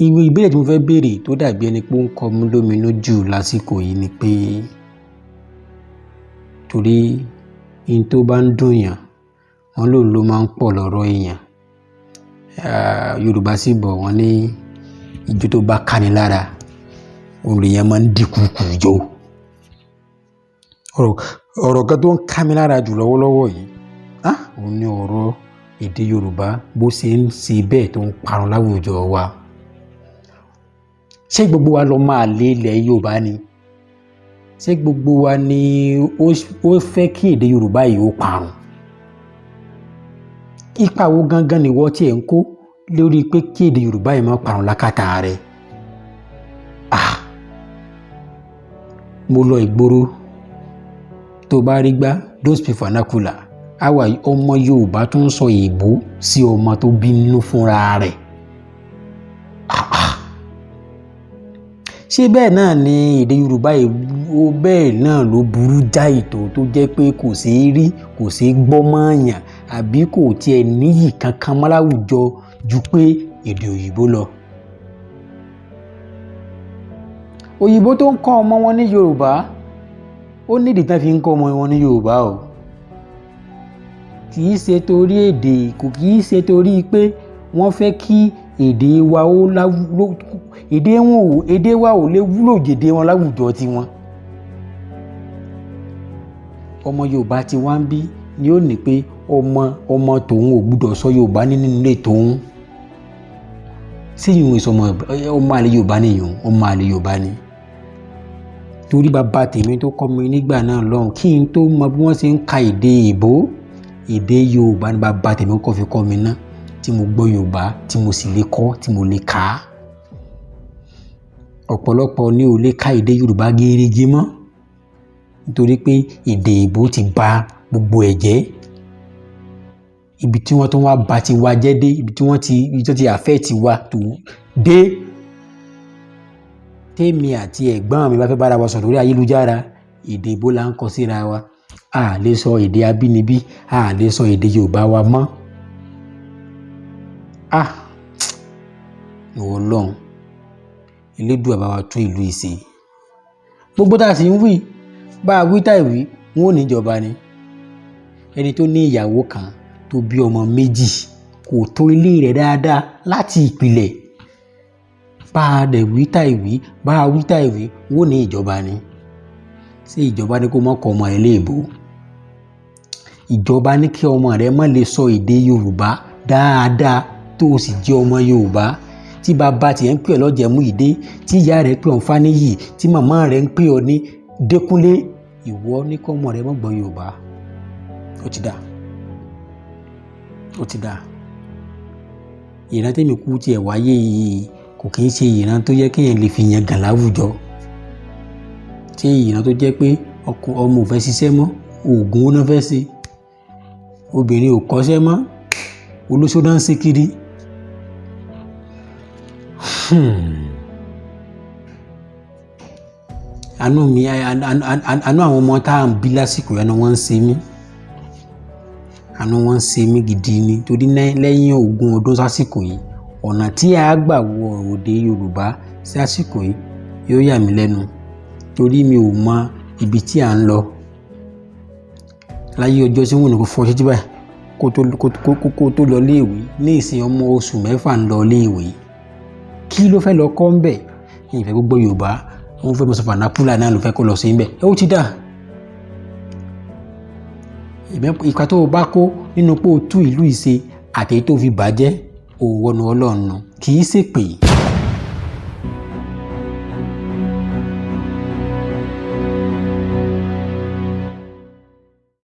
Ìwé ìbéèrè tí mo fẹ́ béèrè tó dàbí ẹni pé ó ń kọ mí lóminú jù lásìkò yìí ni pé, torí in tó bá ń dùn yàn, wọ́n lòun ló máa ń pọ̀ lọ́rọ̀ èèyàn. Yorùbá sì bọ̀ wọ́n ní ijó tó bá kani lára, òun lèèyàn máa ń dìkùkù jó. Ọ̀rọ̀ kan tó ń ká mi lára jù lọ́wọ́lọ́wọ́ yìí, òun ni ọ̀rọ̀ èdè Yorùbá bó ṣe ń ṣe bẹ́ẹ̀ tó ń parun láwùjọ wa. Ṣé gbogbo wa lọ máa lé ilẹ̀ Yorùbá ni? Ṣé gbogbo wa ni ó fẹ́ kí èdè Yorùbá yìí ó parun? Ipa wo gangan ni ìwọ tí ẹ̀ ń kó lórí pé kí èdè Yorùbá yìí má parun lákàtà rẹ̀? Mo lọ ìgboro, tó bá rí gbá, don't speak vernacular. Àwa ọmọ Yorùbá tó ń sọ èèbó sí ọmọ tó bínú fúnra rẹ̀. Ṣé bẹ́ẹ̀ náà ni èdè Yorùbá yìí, ó bẹ́ẹ̀ náà ló burú jáì tó jẹ́ pé kò ṣeé rí, kò ṣeé gbọ́ mọ́ọ̀yàn, àbí kò tiẹ̀ níyì kankan mọ́ láwùjọ ju pé èdè òyìnbó lọ? Òyìnbó tó ń kọ́ ọmọ wọn ní Yorùbá, ó nídìí tán fi ń kọ́ ọmọ wọn ní Yorùbá o. Kì í ṣe torí èdè, kò kì í ṣe torí pé wọ́n fẹ́ kí èdè wa ó láwùjọ, èdè wọn ò, èdè wa ò lè wúlò jèdè wọn láwùjọ tiwọn. Ọmọ Yorùbá tí wọ́n ń bí ni ó ní pé ọmọ tòun ò gbúdọ̀ sọ Yorùbá nínú ilé tòun. Ṣé ìyún ìsọmọ ọmọ àlè Yorùbá ni ìyún? Ọmọ àlè Yorùbá ni. Torí bàbá tèmi tó kọ́ mi nígbà náà lọ́hùn, kí n tó mọ bí wọ́n ṣe ń ka èdè èbó, èdè Yorùbá ni bàbá tèmi kọ́ fi kọ́ mi ná, tí mo gbọ́ Yorùbá, tí mo sì lè kọ́, tí mo lè kà á. Ọ̀pọ̀lọpọ̀ ni ò lè ka èdè Yorùbá géérégé mọ́, nítorí pé èdè èbó ti ba gbogbo ẹ̀ jẹ́. Ibi tí wọ́n tún wá ba ti wa jẹ́ dé, ibi tí wọ́n ti, ibi tí wọ́n ti affect wa tó dé. Tèmi àti ẹ̀gbọ́n mi bá fẹ́ bára wa sọ̀rọ̀ lórí ayélujára, èdè èbó la ń kọ síra wa. A lè sọ èdè abínibí, a lè sọ èdè Yorùbá wa mọ́. Ìwọ Ọlọ́run, Elédùà bá wa tún ìlú yìí ṣe. Gbogbo tá a sì ń wí, bá a wí táì wí, wọn ò ní ìjọba ni. Ẹni tó ní ìyàwó kan tó bí ọmọ méjì kò tó ilé rẹ̀ dáadáa láti ìpìlẹ̀. Bá a dẹ̀ wí táì wí, bá a wí táì wí, wọn ò ní ìjọba ni. Ṣé ìjọba ní kó má kọ́ ọmọ rẹ̀ léèbó? Ìjọba ní kí ọmọ rẹ̀ má lè sọ èdè Yorùbá dáadáa tó o sì jẹ́ ọmọ Yorùbá. Tí bàbá tiẹ̀ ń pè ọ́ lọ́jẹ̀ Múyìdé, tí ìyá rẹ̀ pè ọ́ Fáníyì, tí màmá rẹ̀ ń pè ọ́ ní Dékúnlé, ìwọ ní kí ọmọ rẹ̀ má gbọ́ Yorùbá. Ó ti dà. Ó ti dà. Ìran tèmi kú tí ẹ̀ wáyé yìí kò kì í ṣe ìran tó yẹ kí èèyàn lè fi yangàn láwùjọ. Ṣé ìran tó jẹ́ pé ọmọ ò fẹ́ ṣiṣẹ́ mọ́, òògùn owó náà fẹ́ ṣe. Obìnrin ò kọ́ṣẹ́ mọ́, olóṣó náà ń ṣe kiri. Àánú mi, àánú àwọn ọmọ tá à ń bí lásìkò yẹn ni wọ́n ń ṣe mí. Àánú wọn ń ṣe mí gidi ni. Torí lẹ́yìn ogún ọdún sásìkò yìí, ọ̀nà tí a gbà wọ òde Yorùbá sásìkò yìí yóò yà mí lẹ́nu. Torí mi ò mọ ibi tí à ń lọ. Láyé ọjọ́ tí wọ́n ní kó fọ́ títí báyìí, kó tó lọ ilé ìwé. Ní ìsìn ọmọ oṣù mẹ́fà ń lọ ilé ìwé. Kí ló fẹ́ lọ kọ́ ń bẹ̀? Ìfẹ́ gbogbo Yorùbá, wọ́n fẹ́ mọ sọ vernacular náà ló fẹ́ kó lọ sí ń bẹ̀. Ó ti dà. Ìka tó o bá kó nínú pé o tú ìlú yìí ṣe àti èyí tó fi bàjẹ́, ò wọnú Ọlọ́run nù. Kì í ṣèpè.